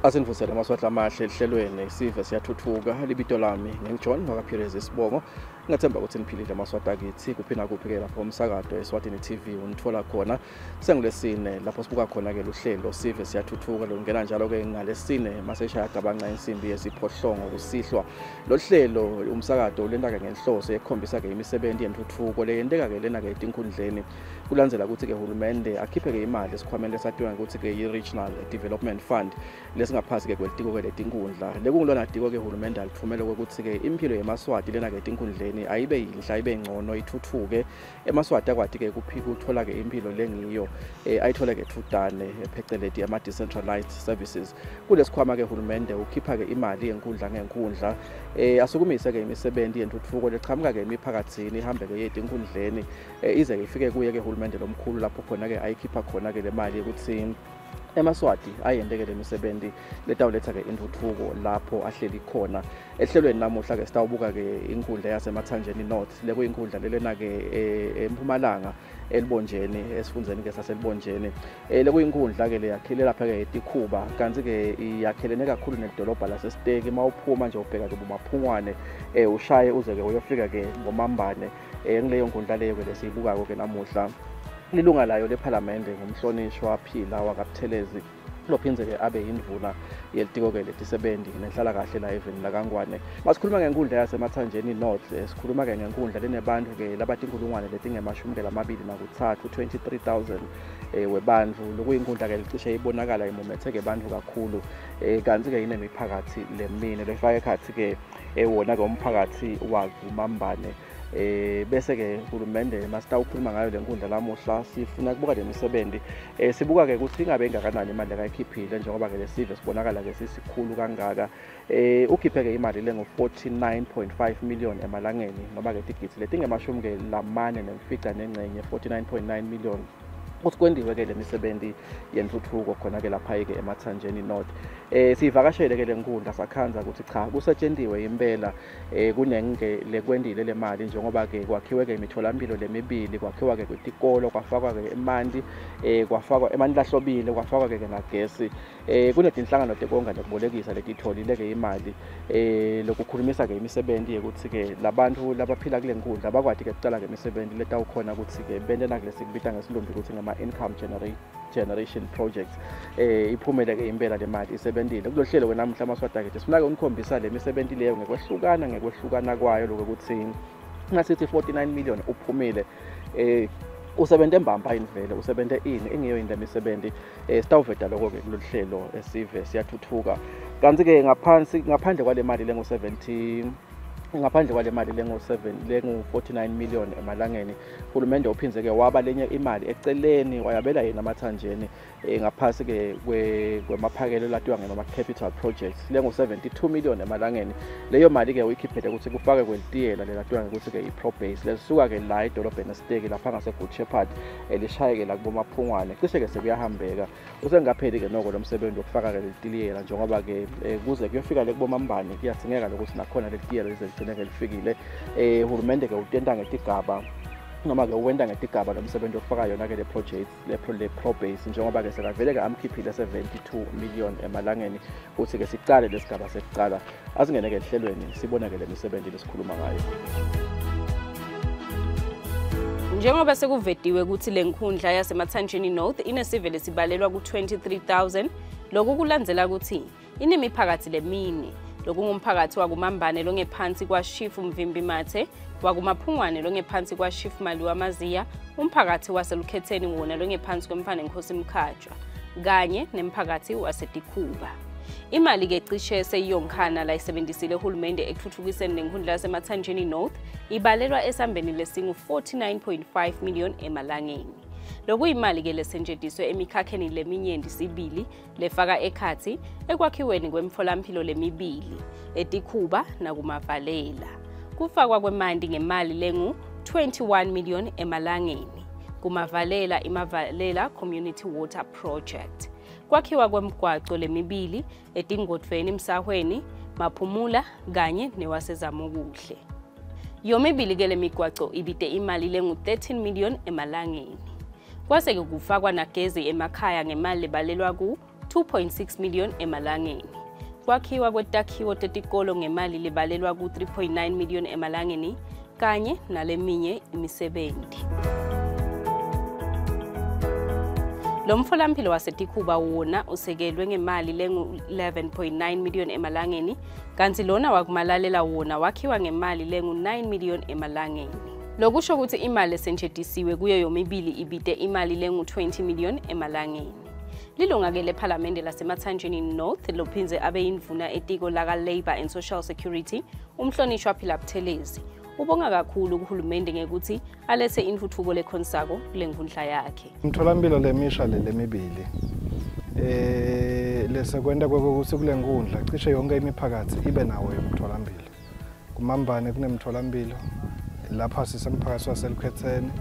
Asinivusele amaswahla amahle ehlelweni sive siyathuthuka. Libito lami nginguJohn wakaPhirezi Sibongo. Ngingathemba ukuthi niphilile amaswati akithi kuphi nakuphi-ke lapho umsakato Eswatini TV unithola khona. Sengulesine lapho sibuka khona-ke luhlelo sive siyathuthuka lungena njalo-ke ngalesine maseshaya gabanca insimbi yesiphohlongo kusihlwa. Lolu hlelo umsakato ulenta-ke ngenhloso yekukhombisa-ke imisebenzi yentuthuko leyenteka-ke lena-ke etinkhundleni kulandzela ukuthi-ke hulumende akhiphe-ke imali esikhwameni lesatiwa ngekutsi-ke yi-Regional Development Fund lesingaphasi-ke kwelitiko-ke letinkundla. Lekungulona tiko-ke hulumende alitfumele kwekutsi-ke imphilo yemaswati lena-ke etinkhundleni ayibe yinhle ayibe ngcono ithuthuke. Emaswati akwati-ke kuthola-ke imphilo lengiyo ayithole-ke thutane pheceleti ama-decentralized services. Kulesikhwama-ke hulumende ukhipha-ke imali yenkundla ngenkundla asukumise-ke imisebenzi yentuthuko lechamuka-ke emiphakathini ihambe-ke yetinkundleni ize ifike kuye-ke hulumende lomkhulu lapho khona-ke ayikhipha khona-ke le mali ukuthi emaswati ayenteke le misebenzi letawuletha-ke intuthuko lapho ahleli khona. Ehlelweni namuhla-ke sitawubuka-ke inkundla yaseMatsanjeni North lekuyinkundla lelena-ke eMpumalanga eLibonjeni esifundzeni-ke saseLibonjeni. Lekuyinkundla-ke leyakhile lapha-ke eTikhuba kantsi-ke iyakhelene kakhulu nelidolobha laseSiteki. Mawuphuma nje ubheka-ke boMaphungwane ushaye uze-ke uyofika-ke ngoMambane. Ngileyo nkundla leyo-ke lesiyibukako-ke namuhla. Lilunga layo lephalamende ngumhlonishwa Phila wakaButhelezi lophindze-ke abe yindvuna yelitiko-ke letisebenzi nenhlalakahle la eveni lakaNgwane. Masikhuluma ngenkundla yaseMatsanjeni North sikhuluma-ke ngenkundla lenebantu-ke labatinkulungwane letingemashumi-ke lamabili nakuthathu 23,000 webantfu. Lokuyinkundla-ke licishe ibonakala imumetheke bantfu kakhulu kantsi-ke inemiphakathi lemine lefaka ekhatsi-ke wona-ke umphakathi wakuMambane. Bese-ke hulumende masitawukhuluma ngayo le nkundla lamuhla sifuna kubuka lemisebenzi sibuka-ke ukuthi ingabe ingakanani imali lekayikhiphile njengoba-ke lesive sibonakala-ke sisikhulu kangaka. Ukhiphe-ke imali lengu-49.5 million emalangeni noma-ke tigidzi letingemashumi-ke lamane nemfica nengcenye 49.9 million ukuthi kwendiwe-ke le misebenzi yentuthuko khona-ke lapha-ke eMatsanjeni North. Siyivakashele-ke le nkundla sakhandza ukuthi cha kusetshentiwe impela kunenge lekwendile le mali njengoba-ke kwakhiwe-ke imitholampilo lemibili, kwakhiwa-ke kwetikolo, kwafakwa-ke emanti kwafakwa emanti lahlobile, kwafakwa-ke nagesi. Kunetinhlangano tekonga nekubolekisa letitholile-ke imali lokukhulumisa-ke imisebenzi yekutsi-ke labantu labaphila kule nkundla bakwati-ke kucala-ke imisebenzi letawukhona ukuthi-ke bente nakulesi kubita ngesilumbi ukuthi ngama-income generation projects. Iphumele-ke impela le mali isebentile. Kulolu hlelo-ke namuhla amaswati akithi sifuna-ke unikhombisa le misebenzi leyo ngekwehlukana kwayo lokho ukuthi ngasithi 49 million uphumile usebente mbamba yini vele usebente ini ingiyo yini lemisebenzi. Sitawuveta lokho-ke kulolu hlelo esive siyathuthuka. Kanti-ke ngaphandle kwale mali lengu-70 ngaphandle kwale mali lengu-7 lengu-49 million emalangeni hulumende uphindze-ke waba lenye imali eceleni wayabela yena Amathanjeni ngaphasi-ke kwemaphakelo latiwa ngema-capital projects lengu-72 million emalangeni. Leyo mali-ke uyikhiphele ukuthi kufake kwelitiyela lelatiwa ngekuthi-ke i-Probase lelisuka-ke la edolobheni eSiteki lapha ngase-Good Shepherd lishayeke la kuboMaphungwane cishe-ke sekuyahambeka. Usengapheli-ke noko lo msebenzi wokufaka-ke lelitiyela njengoba-ke kuze kuyofika le kuboMambane kuyadzingeka lokuthi nakhona lelitiyela lize ligcineke lifikile. Hulumende-ke utenta ngetigaba noma-ke uwenta ngetigaba lo msebenzi wokufaka yona-ke le project le Probase njengoba-ke sekavele-ke amkhiphile 72 million emalangeni ukuthi-ke sicale lesigaba sekucala. Asingene-ke ehlelweni sibone-ke le misebenzi lesikhuluma ngayo. Njengoba sekuvetiwe ukuthi le nkundla yaseMatsanjeni North inesive lesibalelwa ku-23,000, lokhu kulandzela ukuthi inemiphakathi lemine lokungumphakathi wakuMambane longephansi kwaShifu Mvimbi Mathe, wakuMaphungwane longephansi kwaShifu Maliwa Maziya, umphakathi waseLukhetheni wona longephansi kwemfana Nkosi Mkhatshwa kanye nemphakathi waseTikhuba. Imali-ke cishe seyiyonkhana la isebenzisile uhulumende ekuthuthukiseni lenkundla yaseMatsanjeni North ibalelwa esambeni lesingu-49.5 million emalangeni. Lokuyimali-ke lesetshenziswe emikhakheni leminyenti sibili lefaka ekhatsi ekwakhiweni kwemtholampilo lemibili eTikhuba nakuMavalela. Kufakwa kwemanti ngemali lengu-21 million emalangeni kuMavalela iMavalela Community Water Project. Kwakhiwa kwemigwaco lemibili etingodvweni Msahweni, Maphumula kanye newaseZamokuhle. Yomibili-ke lemigwaco ibite imali lengu-13 million emalangeni. Kwase-ke kufakwa nagezi emakhaya ngemali lebalelwa ku 2.6 million emalangeni. Kwakhiwa kwetakhiwo tetikolo ngemali lebalelwa ku-3.9 million emalangeni kanye naleminye imisebenti. Lo mfolamphilo waseTikhuba wona usekelwe ngemali lengu-11.9 million emalangeni, kanti lona wakuMalalela wona wakhiwa ngemali lengu-9 million emalangeni. Lokusho ukuthi imali esetshenzisiwe kuyo yomibili ibite imali lengu-20 million emalangeni. Lilunga-ke lephalamende laseMathanjeni North lophindze abe yindvuna etiko laka-Labour and Social Security, umhlonishwa Phila Buthelezi, ubonga kakhulu kuhulumende ngekuthi alethe intfutfuko lekhonsako kule nkundla yakhe. Imitholampilo lemisha le lemibili lesekwenta kwekuthi kule nkundla cishe yonke imiphakathi ibe nawo imitholampilo. Kumambane kunemitholampilo, lapha sisemphakathi waseLukhetheni,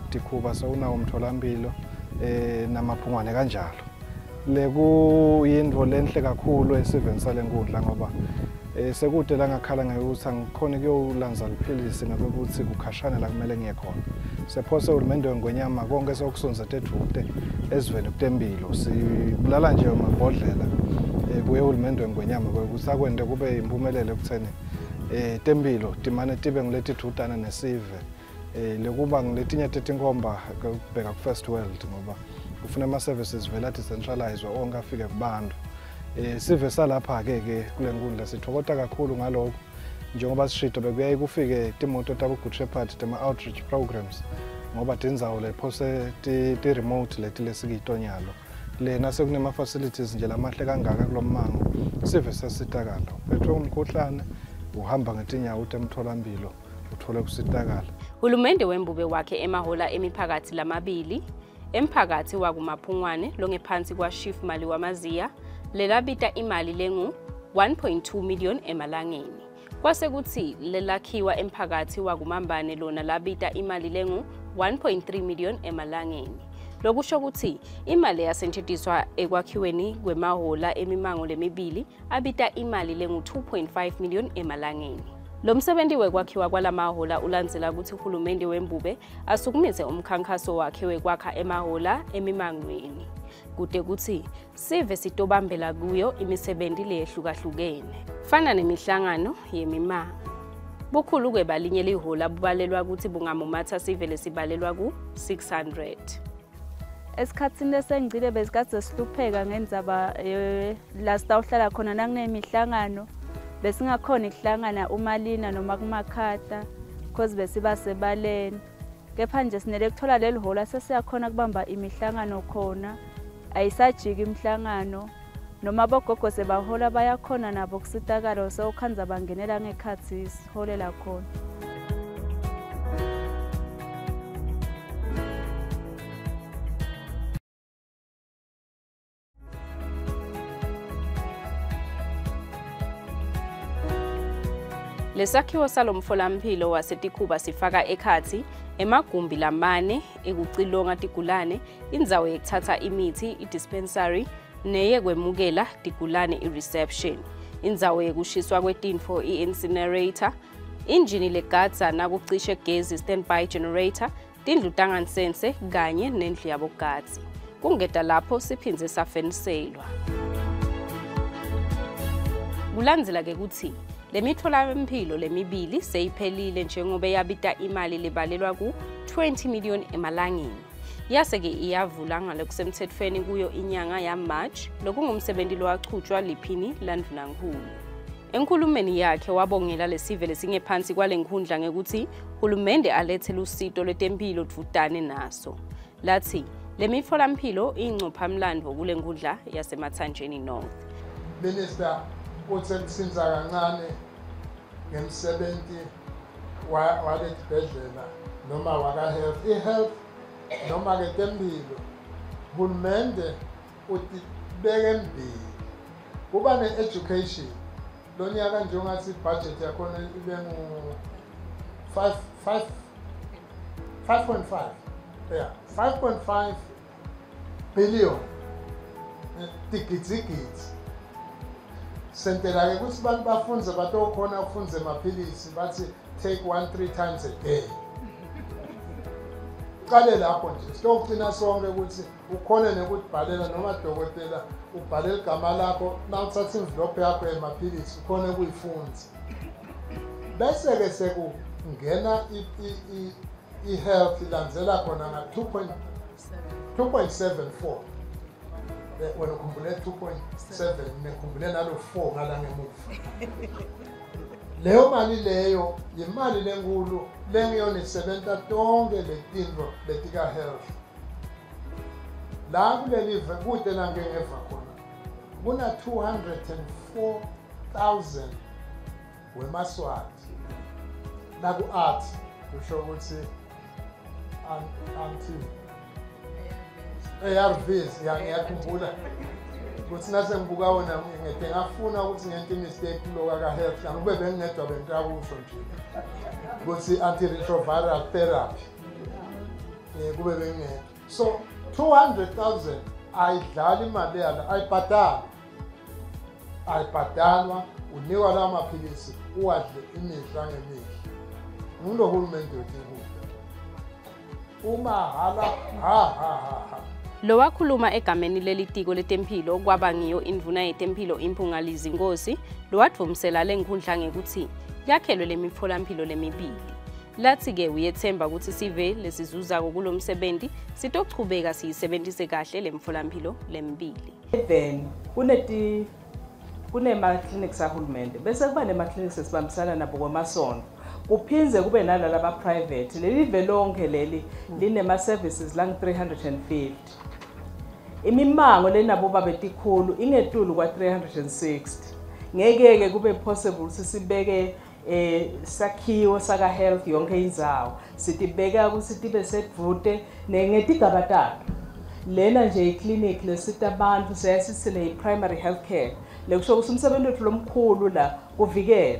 Tikhuba sewunawo umtholampilo, namaphungwane kanjalo. Le kuyintfo lenhle kakhulu esiveni sale nkundla ngoba sekude la ngakhala ngekuthi angikhoni kuyolandza liphilisi ngekuthi kukhashana la kumele ngiye khona. Sephose uhulumende wengwenyama konke sokusonza edvute esiveni kutempilo, sibulala nje amabhodlela kuye uhulumende wengwenyama ukuthi akwente kube impumelelo ekutheni tempilo timane tibe nguletidvutana nesive. Lekuba ngiletinye tetinkhomba kubheka ku-first world ngoba kufuna ama-services vele adecentralized onke afike kubantu. Sive salapha-ke ke kule nkundla sithokota kakhulu ngalokho, njengoba sishito bekuyaye kufike timoto tabo-Good Shepherd tema-outreach programs ngoba tindzawo lephose ti-remote leti lesikuyitonyalo. Lena sekunema-facilities nje lamahle kangaka kulo mmango, sive sesitakala. Uphethwe umkhuhlane uhamba ngetinyawo ute emtholampilo uthole kusitakala. Hulumende wembube wakhe emahola emiphakathi lamabili, emphakathi wakuMaphungwane longephansi kwa-Chief Mali Wamaziya, lelabita imali lengu 1.2 million emalangeni. Kwase kuthi lelakhiwa emphakathi wakuMambane lona labita imali lengu 1.3 million emalangeni. Lokusho ukuthi imali yasetshenziswa ekwakhiweni kwemahola emimango lemibili abita imali lengu 2.5 million emalangeni. Lo msebenzi wekwakhiwa kwalamahola ulandzela ukuthi uhulumende wembube asukumise umkhankaso wakhe wekwakha emahola emimangweni. Kude kuthi sive sitobambela kuyo imisebenzi leyehlukahlukene fana nemihlangano yemimango. Bukhulu kwebalinye lihola bubalelwa ukuthi bungamumatha sive lesibalelwa ku-600. Esikhathini lesengcile besikade sihlupheka ngendzaba la sitawuhlala khona nakunemihlangano, besingakhona ukuhlangana umalina noma kumakhata because besiba sebaleni. Kepha nje sinele kuthola leli hola sesiyakhona kubamba imihlangano khona, ayisajiki imihlangano noma bogogo sebahola bayakhona nabo kusitakala sewukhandza bangenela ngekhathi siholela khona. Lesakhiwo salomfolamphilo waseTikhuba sifaka ekhathi emagumbi lamane ekucilonga tigulane, indzawo yekuthatha imithi i-dispensary neyekwemukela tigulane i-reception, indzawo yekushiswa kwetinfo i-incinerator, injini legadza nakucishe gezi standby generator, tindlu tangansense kanye nendlu yabogadzi. Kungeda lapho siphindze safeniselwa. Kulandzela ke kuthi lemitholampilo lemibili seyiphelile njengoba yabita imali lebalelwa ku-20 million emalangeni. Yase-ke iyavula ngalokusemthethweni kuyo inyanga ya-March, lokungumsebenzi lowachutshwa liphini landvunankhulu. Enkhulumeni yakhe wabongela lesive lesingephansi kwale nkundla ngekuthi hulumende alethe lusito lwetempilo dvutane naso. Lathi lemitholampilo iyingcophamlando kule nkundla yaseMathanjeni North. Minister uthe kusinza kancane ngemsebenzi waletibhedlela noma waka-health. I-health noma ke tempilo hulumende utibeke embili. Kuba ne-education lo nyaka nje ungathi ibudget yakhona ibe ngu 5.5, yeah, 5.5 billion tigidzigidzi. Sentela ke ukuthi abantu bafunze batokhona ukufunza emaphilisi bathi take 1 3 times a day. Qale lapho nje sitogcina sonke ukuthi ukhone nekutibhalela noma dokotela ubhale igama lakho nawuthatha imvilophi yakho emaphilisi ukhone kuyifundza. Bese ke sekungena i-health ilandzela khona nga 2.74. Wena ukhumbule 2.7 nekhumbule nalo 4 ngala ngemuva. Leyo mali leyo yimali lenkulu lengiyona isebenta tonke letintfo letika health. La kuleli kude la ngengeva khona kuna 204,000 wemaSwati naku art kusho ukuthi anti ARVs ngiyakhumbula ukuthi nase ngibuka wona ngede ngafuna ukuthi ngente mistake kuloka ka health ngikube bengingedwa bengitakusho nje ukuthi antiretroviral therapy kube bengingedwa. So 200,000 ayidlali imali yala, ayibhadalwa, ayibhadalwa, unikwa lawo maphilisi uwadle imihla ngemihla. Ngulo hulumende wethu uma hala ha ha ha. Lo wakhuluma egameni lelitiko letemphilo kwaba ngiyo indvuna yetemphilo Imphungalizi Nkosi lowadvumisela lenkhundla ngekuthi yakhelwe lemitholampilo lemibili. Lathi-ke uyethemba ukuthi sive lesizuzako kulomsebenzi sitochubeka siyisebentise kahle lemitholampilo lemibili. Then kunema-clinics ahulumende bese kuba nema-clinics esibambisana nabo kwamasonto, kuphindze kube nalaba private. Leli live lonke leli linema-services langu 350. Imimango lenabo babetikhulu ingetulu kwa 360. Ngeke-ke kube possible ukuthi sibeke sakhiwo saka health yonke indzawo, sitibeka ukuthi tibe sedvute ngetigaba tato. Lena nje iclinic lesita abantu siyasisile i-primary health care, lekusho ukuthi umsebenzi wethu lomkhulu la kuvikela.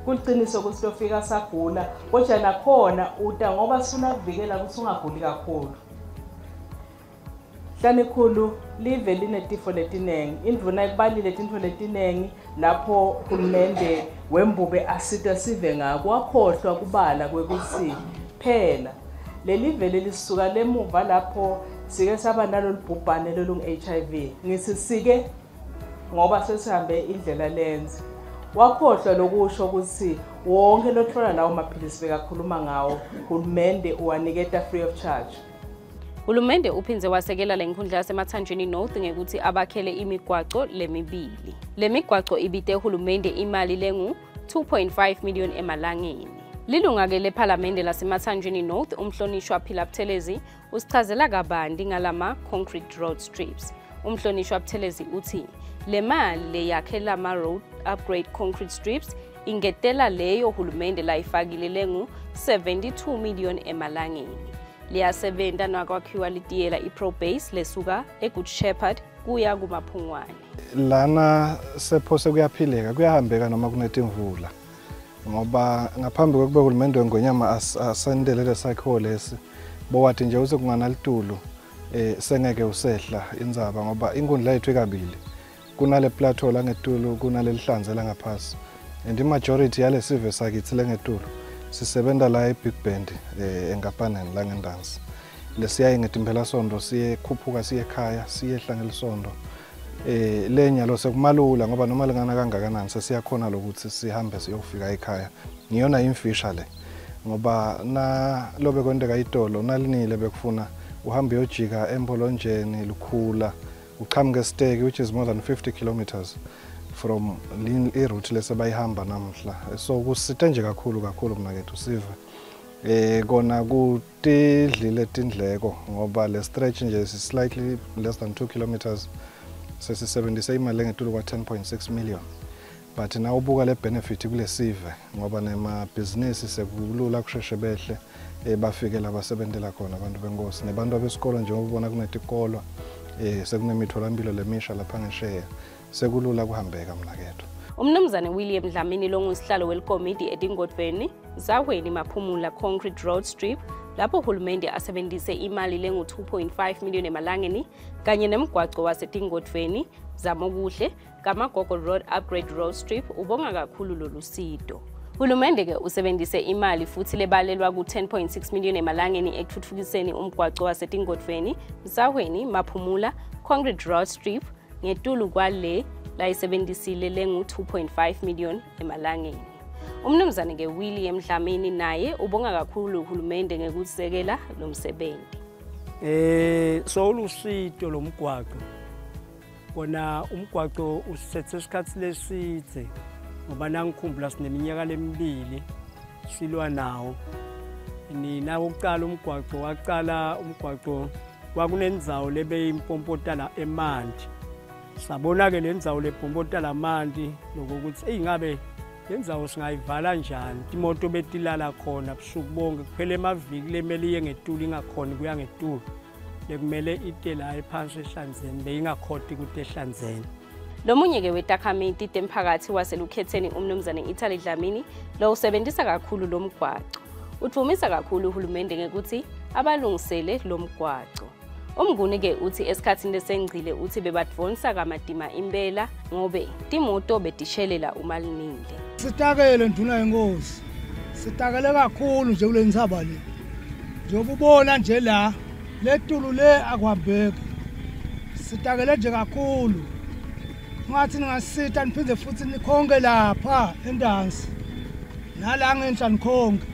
Kuliciniso ukuthi lofika sagula, kodwa nakhona uta ngoba sifuna kuvikela ukuthi ungaguli kakhulu. Hlanikhulu live linetifo letinengi, indvuna ikubalile tintfo letinengi lapho hulumende wembube asita sive ngako, wakhohlwa kubala kwekuthi phela leli vele lisuka lemuva lapho sike saba nalolu bhubhane lolungu-HIV. Ngithi sike ngoba sesihambe indlela lenze. Wakhohlwa lokusho ukuthi wonke lothola lawo maphilisi bekakhuluma ngawo hulumende uwaniketa free of charge. Hulumende uphindze wasekela lenkhundla yaseMathanjeni North ngekuthi abakhele imigwaco lemibili. Le migwaco ibite hulumende imali lengu 2.5 million emalangeni. Lilunga-ke lephalamende laseMathanjeni North umhlonishwa Phila Buthelezi usichazela kabanti ngalama concrete road strips. Umhlonishwa Buthelezi uthi le mali leyakhe lama road upgrade concrete strips ingetela leyo hulumende layifakile lengu 72 million emalangeni. Liyasebenta nakwakhiwa litiyela iPro-Base lesuka eGood Shepherd kuya kuMaphungwane. Lana sephose kuyaphileka, kuyahambeka noma kunetimvula, ngoba ngaphambi kwekube hulumende wengonyama asendele lesakhiwo lesi bowathi nje use kunganalitulu sengeke usehla indzaba, ngoba inkundla yethu ikabili, kunale plateau langetulu kunalelihlanze langaphasi, and i-majority yalesive sakithi lengetulu sisebenta la eBig Bend enkampaneni la ngendansi lesiyaye ngetimphelasondo siye khuphuka siye ekhaya siyehla ngelisondo. Lenyalo sekumalula ngoba noma lingana kangakanani sesiyakhona lokuthi sihambe siyofika ekhaya. Ngiyona imfisha le ngoba na lobe kwenteka itolo nalinile bekufuna uhambe uyojika eMpolonjeni lukhula uqhamuke esiteki, which is more than 50 kilometers from i-route lesebayihamba namhla. So kusite nje kakhulu kakhulu mnakethu sive kona kutidlile tindleko ngoba le stretch nje is slightly less than 2 kilometers sesisebenzise imali engetulu kwa 10.6 million, but na ubuka le benefit kule sive ngoba nemabhizinisi sekulula kusheshe behle bafike labasebentela khona abantu benkosi nebantu abesikolo njengoba ubona kunetikolo sekunemitholampilo lemisha lapha ngesheya sekulula kuhambeka mnakethu. Umnumzane William Dlamini longusihlalo welikomidi etingodvweni Zahweni Maphumula Concrete Road Strip lapho hulumende asebenzise imali lengu 2.5 million emalangeni kanye nemgwaco wasetingodvweni Zamokuhle Kamagogo Road Upgrade Road Strip ubonga kakhulu lolu sito. Hulumende-ke usebenzise imali futhi lebalelwa ku-10.6 million emalangeni ekutfutfukiseni umgwaco waseTingodvweni, Msahweni, Maphumula, Concrete Road Strip ngetulu kwale layisebenzisile lengu-2.5 million emalangeni. Umnumzane-ke William Dlamini naye ubonga kakhulu uhulumende ngekusekela lo msebenzi. So ulusito lomgwaqo kona umgwaqo usethe isikhathi lesithe ngoba nangikhumbula sineminyaka lemibili silwa nawo. Nina ukuqala umgwaqo waqala umgwaqo kwakunendzawo lebeyimpompota la emanti. Sabona ke lendzawo lephompota lamanti lokuthi eyingabe lendzawo singayivala njani, imoto betilala khona busuku bonke kuphela emaviki lemele iye ngetulu ingakhoni kuya ngetulu, lekumele ite la ephansi ehlanzeni beyingakhoti ukuthi ehlanzeni. Lomunye-ke wetakhamiti temphakathi waseLukhetheni umnumzane Italy Dlamini lo usebenzisa kakhulu lo mgwaco. Udvumisa kakhulu uhulumende ngekuthi abalungisele lo mgwaco. Umnguni-ke uthi esikhathini lesengcile uthi bebadvonsa kamatima impela ngobe timoto betishelela uma linile. Sitakele nduna yenkosi, sitakele kakhulu nje kule ntsaba le. Njengoba ubona nje la, letulu le akuhambeki. Sitakele nje kakhulu. Ngathi ningasita niphinde futhi nikhonke lapha endansi. Nala ngenhla nikhonke.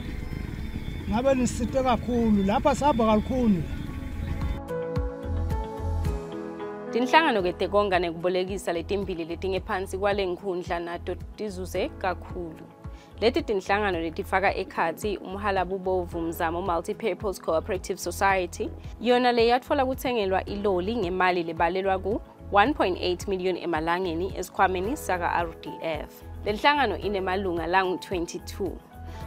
Ngabe nisite kakhulu lapha sihamba kalukhuni. Tinhlangano-ke tekonga nekubolekisa letimbili letingephansi kwale nkhundla nato tizuze kakhulu. Leti tinhlangano letifaka ekhatsi Umhalabubovu Mzamo Multi-Purpose Cooperative Society, yona le yatfola kutsengelwa iloli ngemali lebalelwa ku-1.8 million emalangeni esikhwameni saka-RDF. Le nhlangano inemalunga langu-22.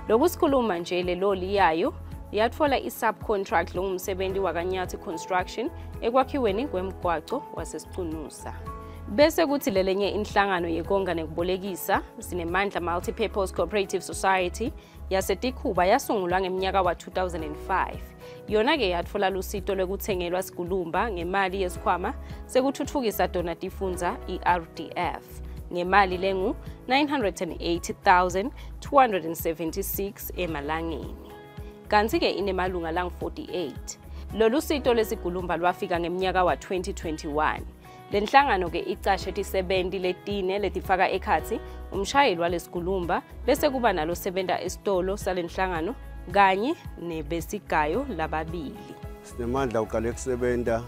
Lokusikhuluma nje le loli yayo yatfola i-subcontract longumsebenzi waKanyathi Construction ekwakhiweni kwemgwaco waseSicunusa. Bese kuthi lelenye inhlangano yekonga nekubolekisa Sinemandla Multi-Purpose Cooperative Society yaseTikhuba yasungulwa ngeminyaka wa-2005. Yona-ke yatfola lusito lwekutsengelwa sigulumba ngemali yesikhwama sekutfutfukisa tona tifundza i-RDF ngemali lengu-980,276 emalangeni. Kanti-ke inemalunga langu-48. Lolu sito lesigulumba lwafika ngeminyaka wa-2021. Le nhlangano-ke icashe tisebenti letine letifaka ekhatsi umshayeli walesigulumba bese kuba nalosebenta esitolo sale nhlangano kanye nebesigayo lababili. Sinemandla uqale kusebenza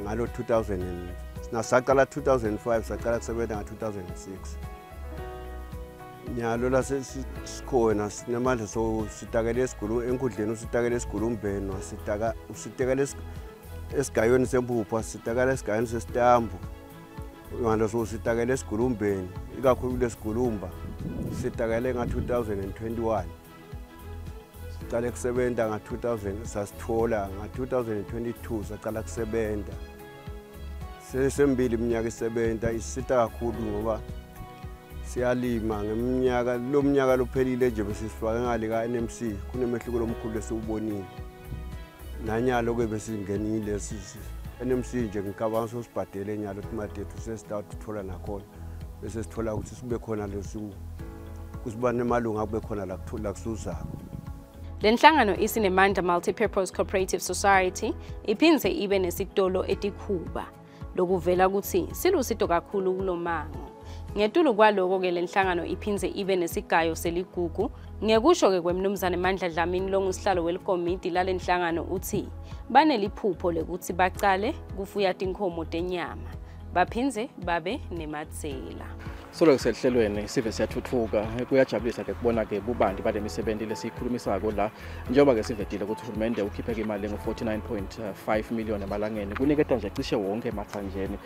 ngalo 2000 saqala 2005 saqala kusebenza nga-2006. Nyalo la sikhona sinemandla so sitakele esigulu enkundleni usitakele esigulumbeni usitakele esigayweni sempuphu sitakele esigayweni sesitambu ngalo so sitakele esigulumbeni ikakhulu lesigulumba sitakele nga-2021. Sicale kusebenza nga-2000 sasithola nga-2022 saqala kusebenza. Sesembili iminyaka isebenza isita kakhulu ngoba siyalima ngeminyaka lo mnyaka lophelile nje besifake ngale ka-NMC kunemehluko lomkhulu esiwubonile. Nanyalo ke besingenile NMC nje ngicabanga sosibhadele nyalo imali yethu sesithatha uthola nakhona bese sithola ukuthi sibe khona lesu kusiba nemalunga kube khona la kusuzako. Le nhlangano Isinemandla Multi-Purpose Cooperative Society iphindze ibe nesitolo eTikhuba lokuvela ukuthi silusito kakhulu kulomango. Ngetulu kwaloko-ke le nhlangano iphindze ibe nesigayo seligugu. Ngekusho-ke kwemnumzane Mandla Dlamini longusihlalo welikomiti lale nhlangano uthi baneliphupho lekuthi bacale kufuya tinkhomo tenyama baphindze babe nematsela. Solo kusehlelweni sive siyathuthuka kuyajabulisa ke kubona ke bubanti bale misebenti lesiyikhulumisako la njengoba ke sivetile ukuthi uhulumende ukhiphe ke imali engu-49.5 million emalangeni kuniketa nje cishe wonke emathanjeni.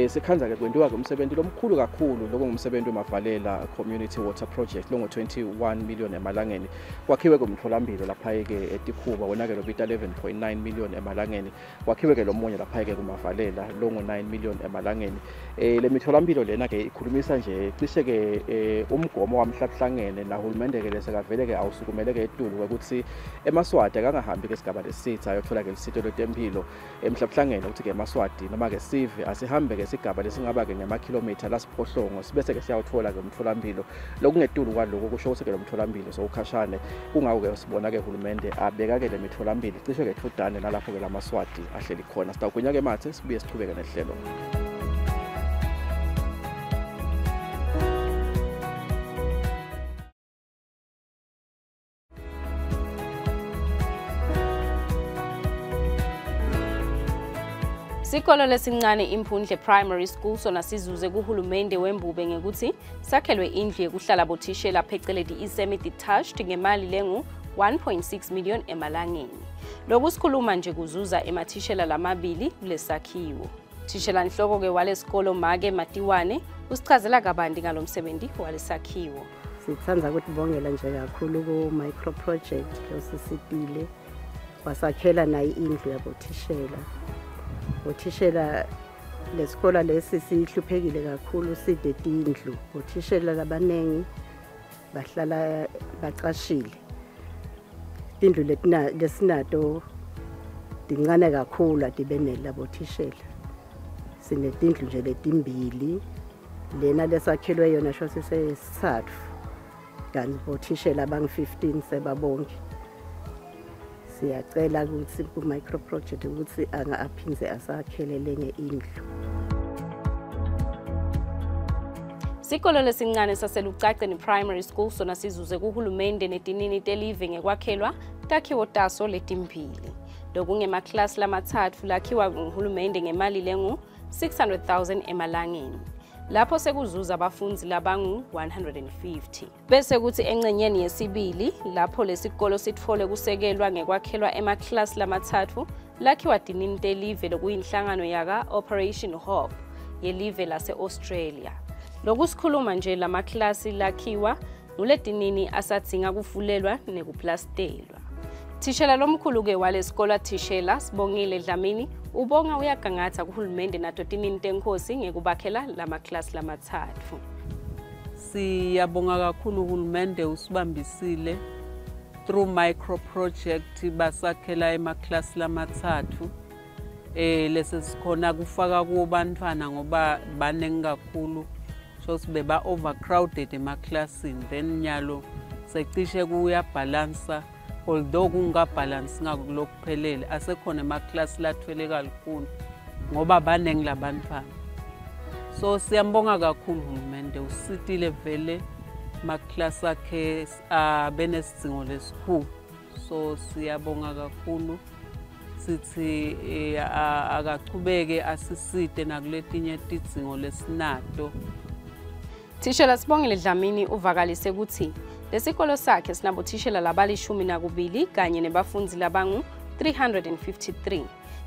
Sikhandza ke kwentiwa ke umsebenzi lomkhulu kakhulu lokho ngumsebenzi weMavalela Community Water Project longo 21 million emalangeni. Kwakhiwe kumtholampilo lapha ke eTikhuba wona ke lobita 11.9 million emalangeni. Kwakhiwe ke lomunye lapha ke kuMavalela longo 9 million emalangeni. Le mitholampilo lena ke ikhulumisa nje cishe ke umgomo wamhlabuhlangene nahulumende ke lesekavele ke awusukumele ke etulu ukuthi emaswati akangahambi ke sigaba lesitha ayothola ke lisito lwetempilo emhlabuhlangene ukuthi ke emaswati noma ke sive asihambe ke sigaba lesingaba ke ngemakhilomitha lasiphohlongo sibese ke siyawuthola ke umtholampilo lokungetulu kwaloko kusho ukuthi ke lo mtholampilo sowukhashane. Kungako ke sibona ke hulumende abeka ke le mitholampilo cishe ke thudane nalapho ke lamaswati ahleli khona. Sitawukunya ke mathe sibuye sichubeke nehlelo. Sikolo lesincane Imphundle Primary School sona sizuze kuhulumende wembube ngekuthi sakhelwe indlu yekuhlala bothishela pheceleti i-semi-detached ngemali lengu 1.6 million emalangeni. Lokhu sikhuluma nje kuzuza emathishela lamabili kulesakhiwo. Thishela nhloko ke walesikolo Make Matiwane usichazela kabanti ngalomsebenzi walesakhiwo. Sithanda ukubongela nje kakhulu ku micro project losisitile wasakhela nayi indlu yabothishela. Bothishela lesikolo lesi sihluphekile kakhulu side tindlu. Bothishela labanengi bahlala bacashile. Tindlu lesinato tincane kakhulu atibeneli labothishela. Sinetindlu nje letimbili lena lesakhelwe yona sho sesesithathu kanti bothishela abangu-15 sebabonke. Siyacela ukuthi ku-micro project ukuthi anga aphindze asakhele lenye indlu. Sikolo lesincane saseLucaceni Primary School sona sizuze kuhulumende netinini telive ngekwakhelwa takhiwo taso letimbili. Lokungemaklasi lamathathu lakhiwa nguhulumende ngemali lengu 600,000 emalangeni. Lapho sekuzuza abafundi labangu 150. Bese kuthi engcenyeni yesibili lapho lesikolo sitfole kusekelwa ngekwakhelwa emaklasi lamathathu lakhiwa tinini telive lokuyinhlangano yaka Operation Hope yelive lase-Australia. Lokusikhuluma nje lamaklasi lakhiwa nguletinini asadzinga kufulelwa nekuplastelwa. Thishela lomkhulu ke walesikolo thishela Sibongile Dlamini ubonga uyagangatha kuhulumende nato tinini tenkosi ngekubakhela lamaklasi lamathathu. Siyabonga kakhulu uhulumende usibambisile through micro project basakhela emaklasi lamathathu. Lesi sikhona kufaka kubo bantwana ngoba baningi kakhulu so sibe ba overcrowded emaklasini, then nyalo secishe kuyabalansa although kungabhalansi ngakulokuphelele asekhona emaklasi lathwele kalukhuni ngoba baningi labantwana. So siyambonga kakhulu uhulumende usitile vele maklasi akhe abenesidingo lesikhulu. So siyabonga kakhulu sithi akachubeke asisite nakuletinye tidzingo lesinato. Thishela Sibongile Dlamini uvakalise ukuthi lesikolo sakhe sinabothishela labalishumi nakubili kanye nebafundi labangu 353.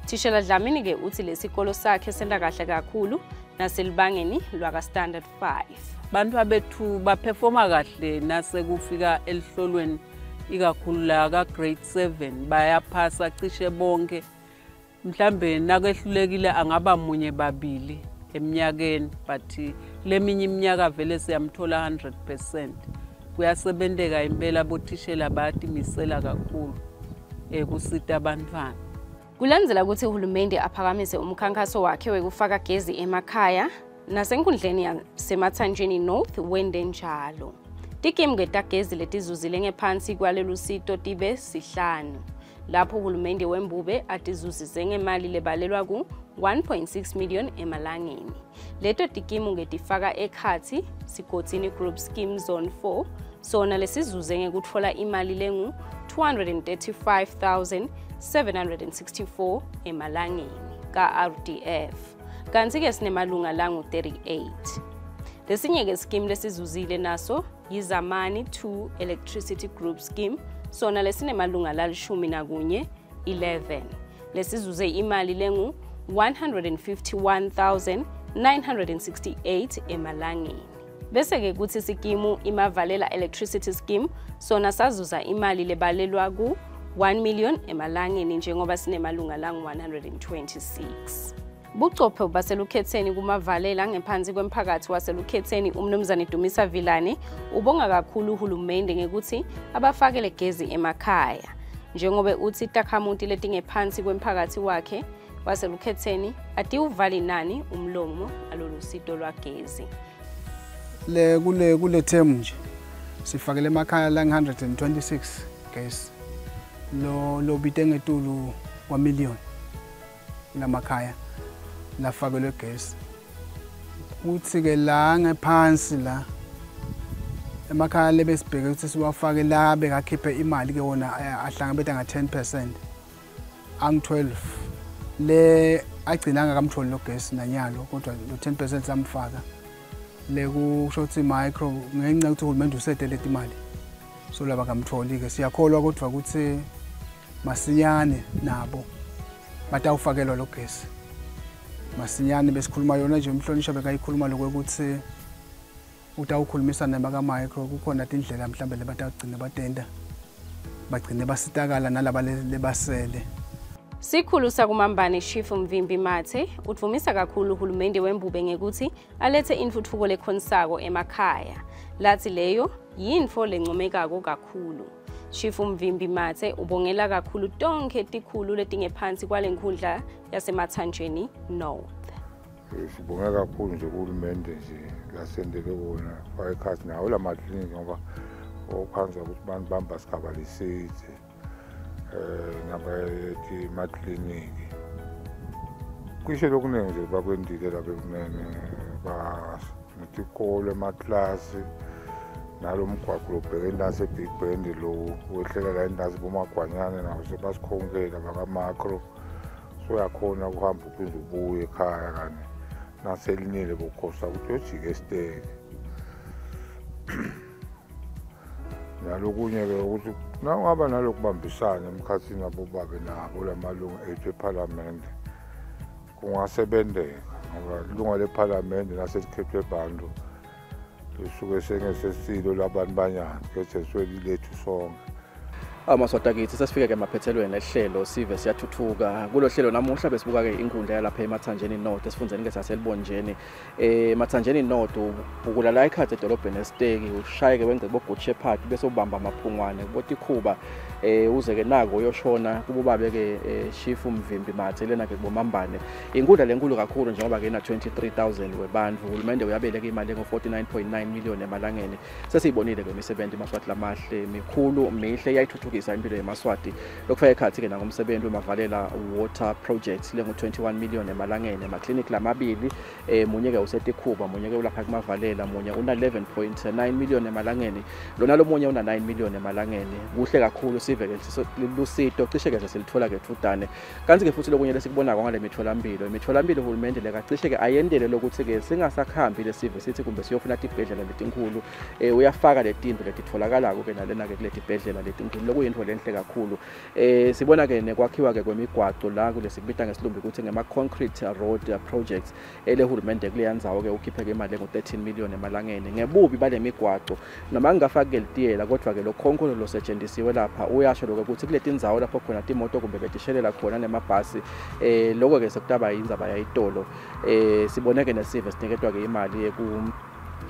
Thishela Dlamini ke uthi lesikolo sakhe senta kahle kakhulu naselibangeni lwaka standard 5. Bantu bethu baperforma kahle nasekufika elihlolweni ikakhulu la ka grade 7 bayaphasa cishe bonke. Mhlambe nakehlulekile angaba munye babili eminyakeni, but leminye iminyaka vele siyamthola 100%. Kuyasebenteka impela bothishela bayatimisela kakhulu kusita abantwana. Kulandzela ukuthi uhulumende aphakamise umkhankaso wakhe wekufaka gezi emakhaya nasenkundleni yaseMathanjeni North wende njalo. Tikimu ke tagezi letizuzile ngephansi kwalelu sito tibe sihlanu. Lapho uhulumende wembube atizuzise ngemali lebalelwa ku 1.6 million emalangeni. Leto tikimu ngetifaka ekhathi Sigotsini Group Scheme Zone 4 sona lesizuze ngekutfola imali lengu 235,764 emalangeni ka RDF. Kanti ke sinemalunga langu 38. Lesinye ke scheme lesizuzile naso yizamani 2 Electricity Group Scheme sona lesinemalunga lalishumi nakunye 11. Lesizuze imali lengu 151,968 emalangeni. Bese ke kuthi sikimu Imavalela Electricity Scheme sona sazuza imali lebalelwa ku 1 million emalangeni njengoba sinemalunga langu 126. Bucopho baselukhetheni kumavalela ngephansi kwemphakathi waselukhetheni umnumzane Dumisa Vilane ubonga kakhulu uhulumende ngekuthi abafakele gezi emakhaya. Njengoba uthi takhamuti letingephansi kwemphakathi wakhe waselukhetheni atiwuvali nani umlomo alolu sito lwagezi. Le kule term nje sifakele emakhaya la 126 gesi lo bite ngetulu kwa million lamakhaya lafakelwe gesi. Kuthi ke la ngephansi la emakhaya lebesibheke ukuthi siwafake la bekakhiphe imali ke wona ahlangabeta nga 10% ang 12 le agcina ngakamtholi lo gesi nanyalo, kodwa lo 10% samfaka le kusho ukuthi micro ngenxa ukuthi uhulumende usetele imali so laba kamtholi ke. Siyakholwa kodwa ukuthi masinyane nabo batawufakelwa lo gesi masinyane. Besikhuluma yona nje umhlonishwa bekayikhuluma lokuthi utawukhulumisana nabaka micro, kukhona tindlela mhlambe lebatawugcina batenda bagcine basitakala nalaba lebasele. Sikhulu sakumambane Chief Mvimbi Mathe udvumisa kakhulu uhulumende wembube ngekuthi alethe intfutfuko lekhonsako emakhaya. Lathi leyo yintfo lencomekako kakhulu. Chief Mvimbi Mathe ubongela kakhulu tonkhe tikhulu letingephansi kwalenkundla yaseMathanjeni North. Sibonga kakhulu nje uhulumende nje lasendele wona wayekhathi nawo lamakliniki ngoba okhanza ukuthi abantu bamba sigaba lesithe nabayethi emakliniki. Cishe lokuningi nje bakwendile lapha ekunene banetikolo emaklasi nalo mgwaqo lobheke entasi eBig Bend lo wehlela la entasi bomagwanyane nawo sebasikhonkela bakamakro, so uyakhona ukuhamba uphinde ubuye ekhaya kanye naselinile bokhosa ukuthi uyojika esiteki. Nalokunye-ke ukuthi nawungaba nalokubambisana emkhathini abobabe nabo lamalungu ethu ephalamende kungasebenzeka, ngoba ilunga lephalamende naselikhethwe bantu lisuke sengesesilo labantu banyana khethe lethu sonke. Amaswati akithi sesifike ke emaphethelweni ehlelo sive siyathuthuka. Kulo hlelo namuhla besibuka ke inkundla yalapha eMathanjeni North esifundeni ke saselibonjeni. eMathanjeni North ubukula la ikhathi edolobheni esiteki ushayeke wenze bo Good Shepherd bese ubamba amaphungwane kubotikhuba uze ke nako uyoshona kububabe ke Chief Mvimbi Mathe lena ke kubomambane. Inkundla lenkulu kakhulu njengoba ke na 23,000 webantu. Uhulumende uyabeleka imali engo 49.9 million emalangeni. Sesiyibonile ke imisebenzi emaswati lamahle mikhulu mihle iyayithuthukisa impilo yemaswati. Lokufaka ekhathi ke nangomsebenzi wemavalela water project lengu 21 million emalangeni, emaklinik lamabili munye ke usetikhuba munye ke ulapha kumavalela munye una 11.9 million emalangeni, lona lomunye una 9 million emalangeni. Kuhle kakhulu sive ke lusito cishe ke silithola ke thudane. Kanti ke futhi lokunye lesikubonako ngale mitholampilo, imitholampilo uhulumende lekacishe ke ayendele lokuthi ke singasakhambi lesive sithi kumbe siyofuna tibhedlela letinkulu, uyafaka letinto letitfolakalako ke nalena ke kuletibhedlela letinkulu lokuyintfo lenhle kakhulu. Sibona ke nekwakhiwa ke kwemigwaco la kulesikubita ngesilumbi ukuthi ngema concrete road projects elehulumende kuleyanzawo ke ukhiphe ke imali engu 13 million emalangeni. Ngebubi bale migwaco noma ngingafaki ke litiyela kodwa ke lo khonkolo losetshenzisiwe lapha uyasho lokho ukuthi kuletindzawo lapho khona timoto kumbe betishelela khona nemabhasi lokho ke sekutaba indzaba yayitolo. Sibone ke nesive siniketwa ke imali yeku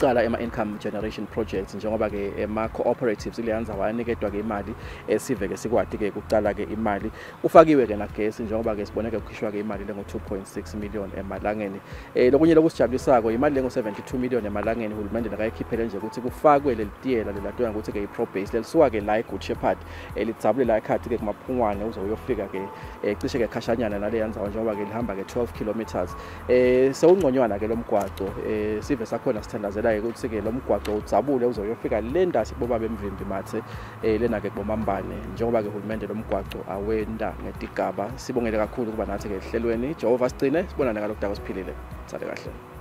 cala ema income generation projects njengoba ke ema cooperatives kuleyanzawo ayaniketwa ke imali esive ke sikwati ke kucala ke imali. Ufakiwe ke nagesi njengoba ke sibone ke kukhishwa ke imali lengu 2.6 million emalangeni. Lokunye lokusijabulisako imali lengu 72 million emalangeni uhulumende nakayikhiphele nje ukuthi kufakwe lelitiyela lelatona ukuthi ke i-pro base lelisuka ke la eGood Shepherd elidzabule la ekhathi ke kumaphungwane uze uyofika ke cishe ke khashanyana naleyanzawo njengoba ke lihamba ke 12 kilometers. Sewungconywana ke lomgwaco sive sakhona sithandazela ukuthi ke lo mgwaco udzabule uzoyofika le ndasi kuboba bemvimbi Mathe lena ke kubomambane njengoba ke uhulumende lo mgwaco awenda ngetigaba. Sibongele kakhulu kuba nathi ke ehlelweni. Jehova sigcine sibonane ngalokudako siphilile. Sale kahle.